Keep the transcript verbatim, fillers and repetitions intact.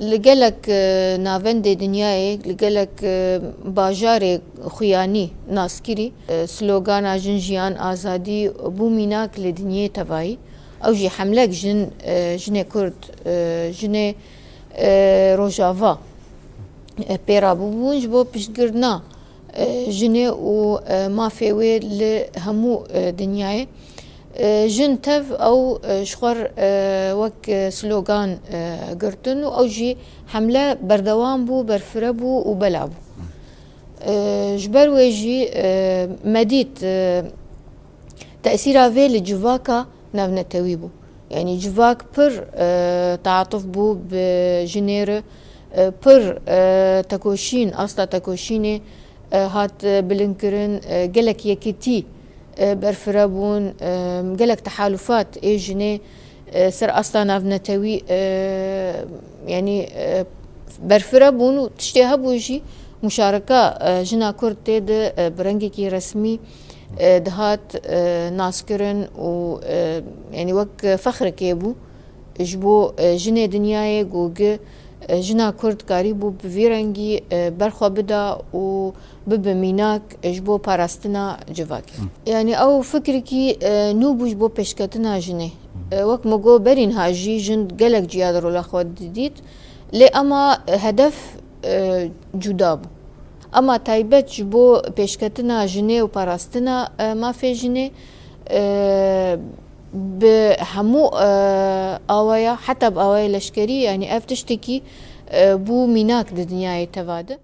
Li gelek, e, navendê dinyayê, li gelek, e, bajarê xuyanî naskirî, e, slogana jin, jiyan, azadî bû mînak li dinyê tevayî. Ew jî hemlek jin, e, jinê Kurd, e, jinê, e, Rojava, e, pê rabûbûn ji bo piştgirtina, e, jinê û, e, mafê wê li hemû, e, dinyayê. E, jin tev ew, e, ji xwe, e, wek, e, slogan, e, girtin û ew jî hemle berdewam bû, berfire bû û bela bû. E, ji ber wê jî, e, me dît, e, tesîra vê li civaka navnetewî bû. Yanî civak pir, e, taatuf bû bi jinê re, e, pir, e, tekoşîn, asta tekoşînê, e, hat, e, bilindkirin, e, gelek yekitî, e, berfire bûn, e, gelek tehalufat ê jinê, e, ser asta navnetewî, e, yanî, e, berfire bûn û tiştê hebû jî muşareka, e, jina Kurd tê de, e, bi rengekî resmî, e, dihat, e, naskirin û, e, yanî wek fexrekê bû ji bo, e, jinê dinyayê ku gi, e, jina Kurd karîbû bi vî rengî, e, berxwe bida û bibe mînak ji bo parastina civakê. Yanî ew fikrekî, e, nû bû ji bo pêşketina jinê. E, wek me got berî niha jî jin gelek ciya di rola xwe didît. Lê ema hedef, e, cuda bû. Ema taybet ji bo pêşketina jinê û parastina, e, mafê jinê, e, bi hemû, e, awaya, heta bi awaya leşkerî, yanî ev tiştekî, e, bû mînak di dinyayê teva de.